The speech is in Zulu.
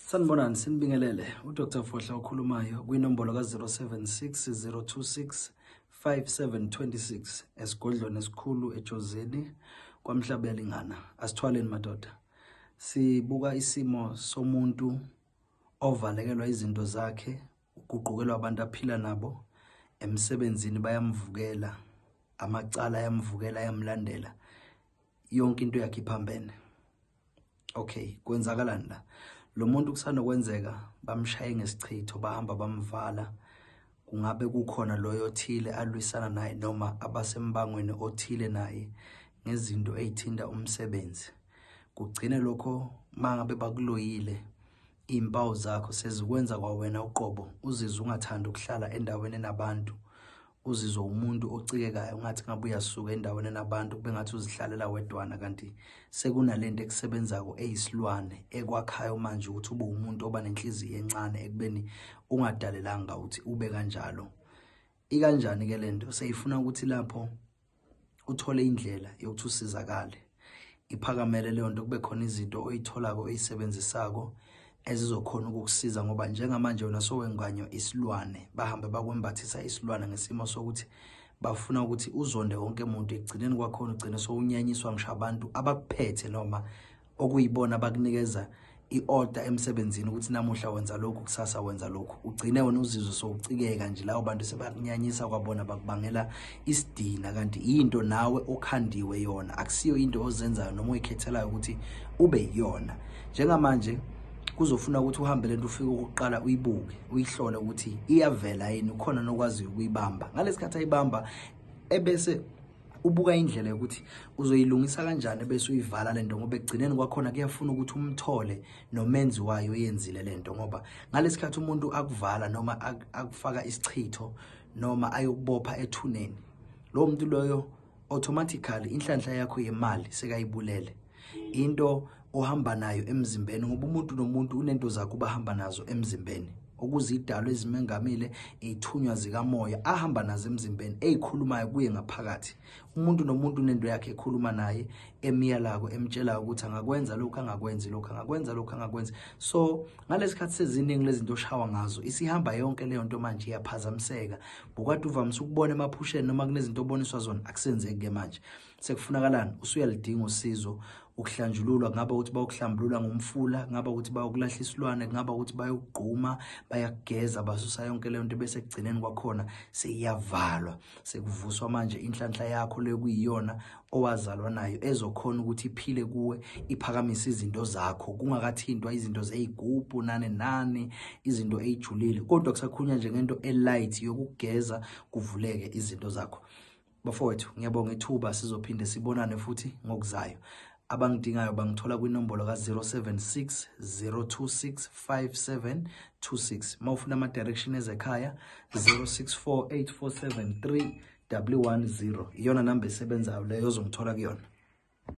Sanibonani, sinibingelele. UDr Fohla okhulumayo kwinombolo ka-076 026 5726 esigodlweni esikhulu eJozini kwaMhlabuyalingana. Asithwaleni madoda. Sibuka isimo somuntu ovalekelwa izinto zakhe, uguqukelwa abantu aphila nabo emsebenzini, bayamvukela, amacala ayamvukela, ayamlandela, yonke into yakhe iphambene. Okay, kwenzakalani la? Lo muntu kusanokwenzeka bamshaye ngesichitho, bahamba bamvala. Kungabe kukhona loyo othile alwisana naye noma abasembangweni othile naye ngezinto ezithinta umsebenzi. Kugcine lokho mangabe bakuloyile, izimpawu zakho sezikwenza kwawena uqobo uzizwe ungathandi ukuhlala endaweni enabantu, uzizwe umuntu ocikekayo, ungathi ngabe uyasuka endaweni enabantu kube ngathi uzihlalela wedwana, kanti sekunalento ekusebenzako eyisilwane ekwakhayo manje ukuthi ube umuntu oba nenhliziyo encane ekubeni ungadalelanga ukuthi ube kanjalo. Ikanjani ke lento? Seyifuna ukuthi lapho uthole indlela yokuthi usizakale, iphakamele leyo nto, kube khona izinto oyitholako oyisebenzisako ezizokhona ukukusiza, ngoba njengamanje wena sowenganywa isilwane, bahambe bakwembathisa isilwane ngesimo sokuthi bafuna ukuthi uzonde wonke umuntu. Ekugcineni kwakhona ugcine sowunyanyiswa ngisho abantu abakuphethe noma okuyibona abakunikeza i-order emsebenzini ukuthi namuhla wenza lokhu, kusasa wenza lokhu. Ugcine wena uzizwe sowucikeka nje, lawo bantu sebakunyanyisa kwabona, bakubangela isidina, kanti into nawe okhandiwe yona, akusiyo into ozenzayo noma oyikhethelayo ukuthi ube yiyona. Njengamanje kuzofuna ukuthi uhambe lento, ufike okokuqala uyibuke, uyihlole ukuthi iyavela yini, ukhona nokwaziyo ukuyibamba ngalesikhathi ayibamba, ebese ubuka indlela yokuthi uzoyilungisa kanjani, bese uyivala lento, ngoba ekugcineni kwakhona kuyafuna ukuthi umthole nomenzi wayo oyenzile lento. Ngoba ngalesikhathi umuntu akuvala noma akufaka isichitho noma ayokubopha ethuneni, lowo muntu loyo automatically inhlanhla yakho yemali sekayibulele, into ohamba nayo emzimbeni, ngoba umuntu nomuntu unento zakhe ubahamba nazo emzimbeni, okuzidalo ezimengamile, ithunywa zikamoya ahamba nazo emzimbeni, ezikhulumayo kuye ngaphakathi. Umuntu nomuntu unento yakhe ekhuluma naye, emiyalako, emtshelayo ukuthi angakwenza lokhu, angakwenzi lokhu, angakwenza lokhu, angakwenzi. So ngalesikhathi seziningi lezinto oshawa ngazo, isihamba yonke leyo nto manje iyaphazamiseka. Bukade uvamise ukubona emaphusheni noma kunezinto oboniswa zona, akusenzeki ke manje. Sekufunakalani? Usuyalidinga usizo, ukuhlanjululwa. Kungaba ukuthi bayokuhlambulula ngomfula, kungaba ukuthi bayokulahla isilwane, kungaba ukuthi bayokugquma, bayakugeza, basusa yonke leyo nto, bese ekugcineni kwakhona seyiyavalwa, sekuvuswa manje inhlanhla yakho leyo kuyiyona owazalwa nayo, ezokhona ukuthi iphile kuwe, iphakamise izinto zakho, kungakathintwa izinto zeyigubhu nane nani, izinto eyijulile, kodwa kusakhulunywa nje ngento elight yokugeza kuvuleke izinto zakho. Bafowethu, ngiyabonga ithuba, sizophinde sibonane futhi ngokuzayo. Abangidingayo bangithola kwinombolo ka-076 026 5726. Uma ufuna ama-direction ezekhaya, 064 847 3110, iyona namba esebenzayo leyo ozongithola kuyona.